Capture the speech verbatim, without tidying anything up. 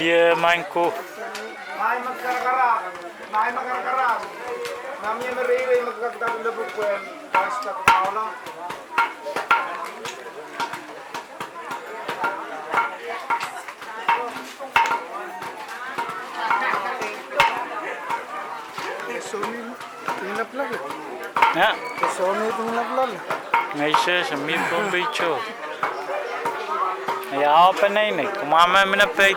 Ie, maing ku. Maing me karakarahk, maing me karakarahk. Maing me reirei me kak dahme lepin pwehn kaistak maula. Sohmi, ih lapalap. Ia? Sohmi, ih lapalap. Ngehi sehse mi Pohnpei Joh. Ia, oh peneinei, kumwail me mine peid.